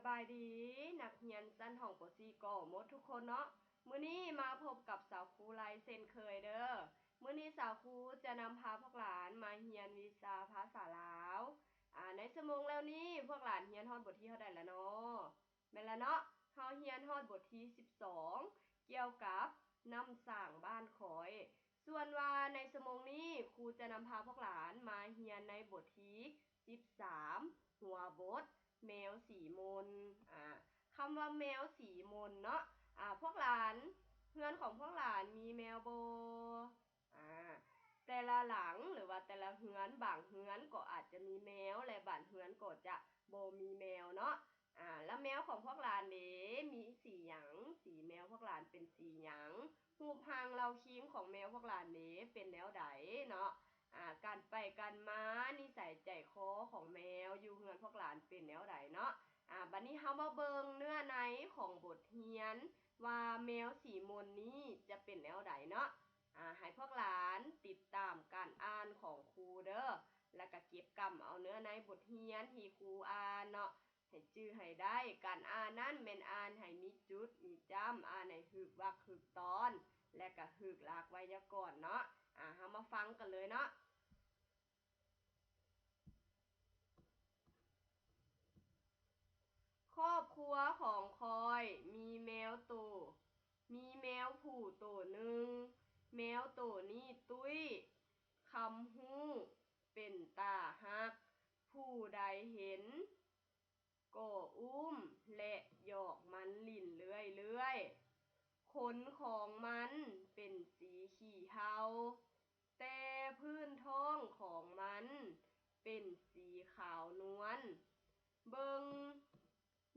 ສະບາຍດີ ນັກຮຽນຊັ້ນຫ້ອງ ປໍສີ່ ກໍໝົດທຸກຄົນເນາະ. ມື້ນີ້ມາພົບກັບສາວຄູໄລເຊັ່ນເຄີຍເດີ້. ມື້ນີ້ສາວຄູຈະນຳພາພວກຫຼານມາຮຽນວິຊາພາສາລາວ. ອາ ໃນຊົ່ວໂມງແລ້ວນີ້ ພວກຫຼານຮຽນຮອດບົດທີເທົ່າໃດລະເນາະ? ແມ່ນລະເນາະ, ເຮົາຮຽນຮອດບົດທີສິບສອງ ກ່ຽວກັບນ້ຳສ້າງບ້ານຂ້ອຍ. ສ່ວນວ່າໃນຊົ່ວໂມງນີ້ ຄູຈະນຳພາພວກຫຼານມາຮຽນໃນບົດທີສິບສາມ ຫົວບົດ ແມວສີມົນ. ອາ ຄຳວ່າແມວສີມົນເນາະ, ອາ ພວກຫຼານ ເຮືອນຂອງພວກຫຼານມີແມວບໍ່? ອາ ແຕ່ລະຫຼັງ ຫຼືວ່າແຕ່ລະເຮືອນ, ບາງເຮືອນກໍອາດຈະມີແມວ ແລະ ບາງເຮືອນກໍຈະບໍ່ມີແມວເນາະ. ອາ ລະແມວຂອງພວກຫຼານເດ ມີສີຫຍັງ? ສີແມວພວກຫຼານເປັນສີຫຍັງ? ຮູບຮ່າງເລົາຄີງຂອງແມວພວກຫຼານເດ ເປັນແນວໃດເນາະ? ອາ ການໄປການມາ ນິໄສໃຈຄໍຂອງແມວຢູ່ເຮືອນພວກຫຼານເປັນແນວໃດເນາະ? ອາ ບັດນີ້ເຮົາມາເບິ່ງເນື້ອໃນຂອງບົດຮຽນວ່າແມວສີມົນນີ້ຈະເປັນແນວໃດເນາະ. ອາ ໃຫ້ພວກຫຼານຕິດຕາມການອ່ານຂອງຄູເດີ້ ແລ້ວກະເກັບກຳເອົາເນື້ອໃນບົດຮຽນທີ່ຄູອ່ານເນາະ ໃຫ້ຈື່ໃຫ້ໄດ້. ການອ່ານນັ້ນແມ່ນອ່ານໃຫ້ມີຈຸດມີຈ້ຳ, ອ່ານໃຫ້ຖືກວັກຖືກຕອນ ແລະກະຖືກຫຼັກໄວຍາກອນເນາະ. ອາ ເຮົາມາຟັງກັນເລີຍເນາະ. ຄອບຄົວຂອງຂ້ອຍມີແມວໂຕ, ມີແມວຜູ້ໂຕໜຶ່ງ. ແມວໂຕນີ້ຕຸ້ຍ, ຄຳຮູ້, ເປັນຕາຮັກ, ຜູ້ໃດເຫັນກໍອຸ້ມ ແລະ ຢອກມັນຫຼິ້ນເລື້ອຍໆ. ຂົນຂອງມັນເປັນສີຂີ້ເຫົ່າ, ແຕ່ພື້ນທ້ອງຂອງມັນເປັນສີຂາວນວນ. ເບິ່ງ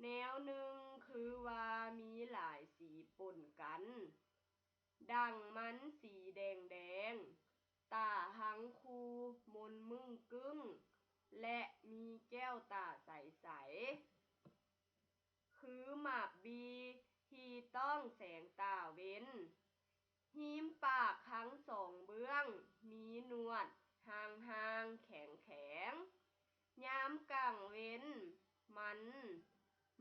ແນວໜຶ່ງຄືວ່າມີຫຼາຍສີປົນກັນ, ດັ່ງມັນສີແດງໆ, ຕາຮັງຄູມົນມຶ້ງກຶ້ງ ແລະ ມີແກ້ວຕາໃສໆ. ຄືໝາກບີທີ່ຕ້ອງແສງຕາເວັນ. ຮີມປາກທັງສອງເບື້ອງມີໜວດຮ່າງໆແຂງໆ. ຍາມກາງເວັນມັນ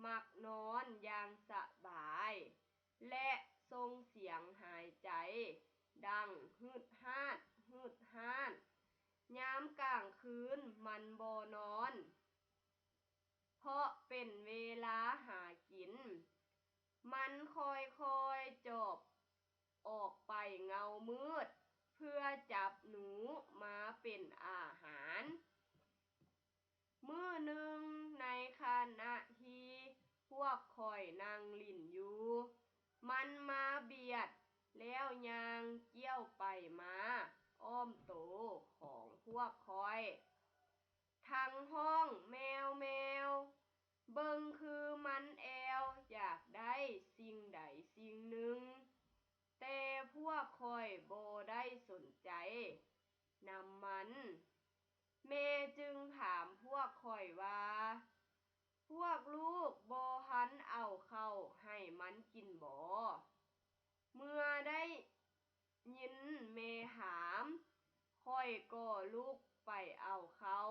ມັກນອນຢ່າງສະບາຍ ແລະ ສົ່ງສຽງຫາຍໃຈດັງຮືດຮາດ, ຮືດຮາດ. ຍາມກາງຄືນມັນບໍ່ນອນ ເພາະເປັນເວລາຫາກິນ. ມັນຄ່ອຍໆຈອບອອກໄປເງົາມືດ ເພື່ອຈັບໜູມາເປັນອາຫານ. ມື້ໜຶ່ງໃນຂະນະທີ່ພວກຂ້ອຍນັ່ງຫຼິ້ນຢູ່, ມັນມາບຽດແລ້ວຍ່າງກ້ຽວໄປມາອ້ອມໂຕຂອງພວກຂ້ອຍ. ທັງຮ້ອງແມວໆ, ເບິ່ງຄືມັນແອວຢາກໄດ້ສິ່ງໃດສິ່ງໜຶ່ງ, ແຕ່ພວກຂ້ອຍບໍ່ໄດ້ສົນໃຈນຳມັນ. ແມ່ຈຶ່ງຖາມພວກຂ້ອຍວ່າ, ພວກລູກບໍ່ທັນເອົາເຂົ້າໃຫ້ມັນກິນບໍ? ເມື່ອໄດ້ຍິນແມ່ຖາມ, ຂ້ອຍກໍລຸກໄປເອົາເຂົ້າ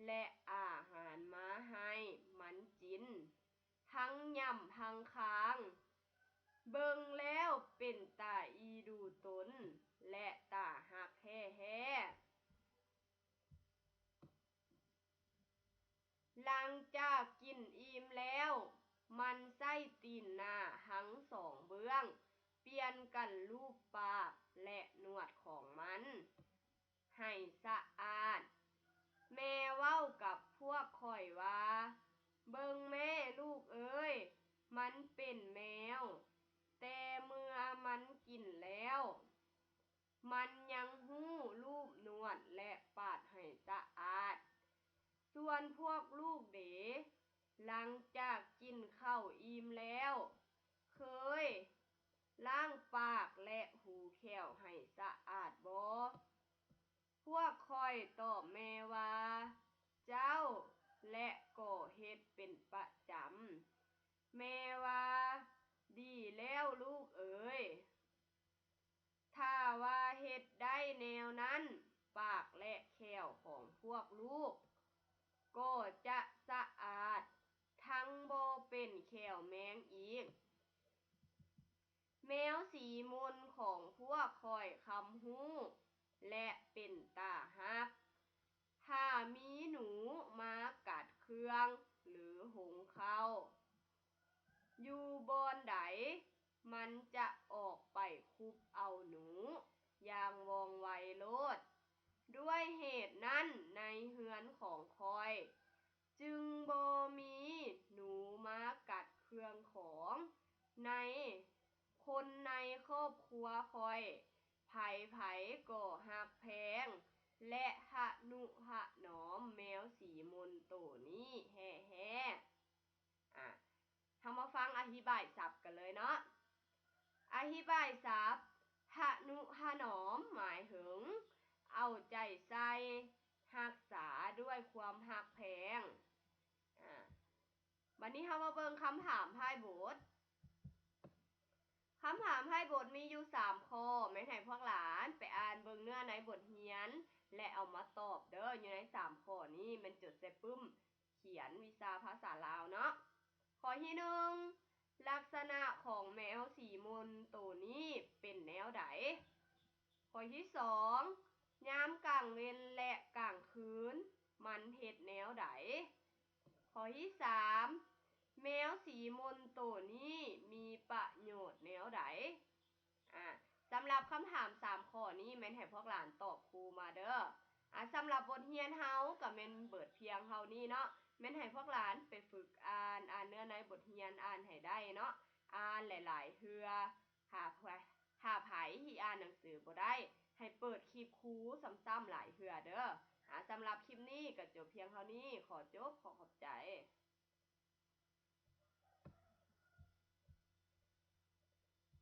ແລະ ອາຫານມາໃຫ້ມັນກິນ, ທັງຫຍ້ຳທັງຄາງ. ເບິ່ງແລ້ວເປັນຕາອີດູຕົນ ແລະ ຕາຮັກແທ້ໆ. ຫຼັງຈາກກິນອີ່ມແລ້ວ, ມັນໃຊ້ຕີນໜ້າທັງສອງເບື້ອງ ປ່ຽນກັນລູບປາກ ແລະ ໜວດຂອງມັນໃຫ້ສະອາດ. ແມ່ເວົ້າກັບພວກຂ້ອຍວ່າ, ເບິ່ງແມ້ລູກເອີຍ, ມັນເປັນແມວ, ແຕ່ເມື່ອມັນກິນແລ້ວ, ມັນຍັງຮູ້ລູບໜວດ ແລະ ປາດໃຫ້ສະອາດ. ສ່ວນພວກລູກເດ, ຫຼັງຈາກກິນເຂົ້າອີ່ມແລ້ວ, ເຄີຍລ້າງປາກ ແລະ ຫູແຂ້ວໃຫ້ສະອາດບໍ? ພວກຂ້ອຍຕອບແມ່ວ່າ, ເຈົ້າ, ແລະ ກໍເຮັດເປັນປະຈຳ. ແມ່ວ່າ, ດີແລ້ວລູກເອີຍ. ຖ້າວ່າເຮັດໄດ້ແນວນັ້ນ, ປາກ ແລະ ແຂ້ວຂອງພວກລູກກໍຈະສະອາດ, ທັງບໍ່ ເປັນແຂ້ວແມງອີກ. ແມວສີມົນຂອງພວກຂ້ອຍຄຳຮູ້ ແລະ ເປັນຕາຮັກ. ຖ້າມີໜູມາກັດເຄື່ອງ ຫຼື ຫຸງເຂົ້າຢູ່ບ່ອນໃດ, ມັນຈະອອກໄປຄຸບເອົາໜູຢ່າງວ່ອງໄວໂລດ. ດ້ວຍເຫດນັ້ນ, ໃນເຮືອນຂອງຂ້ອຍຈຶ່ງບໍ່ມີໜູມາກັດເຄື່ອງຂອງໃນ ຄົນໃນຄອບຄົວຂ້ອຍ, ໃຜໆກໍຮັກແພງ ແລະ ຫະນຸຫະໜອມແມວສີມົນໂຕນີ້ແທ້ໆ. ອາ ເຮົາມາຟັງອະທິບາຍສັບກັນເລີຍເນາະ. ອະທິບາຍສັບ, ຫະນຸຫະໜອມ ໝາຍເຖິງເອົາໃຈໃສ່, ຮັກສາດ້ວຍຄວາມຮັກແພງ. ອາ ບັດນີ້ເຮົາມາເບິ່ງຄຳຖາມທ້າຍບົດ. ຄຳຖາມທ້າຍບົດມີຢູ່ສາມຂໍ້, ແມ່ນໃຫ້ພວກຫຼານໄປອ່ານເບິ່ງເນື້ອໃນບົດຮຽນ ແລະ ເອົາມາຕອບເດີ້. ຢູ່ໃນສາມຂໍ້ນີ້ແມ່ນຈົດໃສ່ປຶ້ມຂຽນວິຊາພາສາລາວເນາະ. ຂໍ້ທີໜຶ່ງ, ລັກສະນະຂອງແມວສີມົນໂຕນີ້ເປັນແນວໃດ? ຂໍ້ທີສອງ, ຍາມກາງເວັນ ແລະ ກາງຄືນ ມັນເຮັດແນວໃດ? ຂໍ້ທີສາມ, ແມວສີມົນໂຕນີ້ມີປະໂຫຍດແນວໃດ? ອາ ສຳລັບຄຳຖາມສາມຂໍ້ນີ້ ແມ່ນໃຫ້ພວກຫຼານຕອບຄູມາເດີ້. ອາ ສຳລັບບົດຮຽນເຮົາກໍແມ່ນເບິດພຽງເທົ່ານີ້ເນາະ. ແມ່ນໃຫ້ພວກຫຼານໄປຝຶກອ່ານ, ອ່ານເນື້ອໃນບົດຮຽນ, ອ່ານໃຫ້ໄດ້ເນາະ, ອ່ານຫຼາຍໆເທື່ອ. ຖ້າ ຖ້າໃຜທີ່ອ່ານໜັງສືບໍ່ໄດ້, ໃຫ້ເປີດຄລິບຄູຊ້ຳໆຫຼາຍເທື່ອເດີ້. ອາ ສຳລັບຄລິບນີ້ກໍຈົບພຽງເທົ່ານີ້. ຂໍຈົບ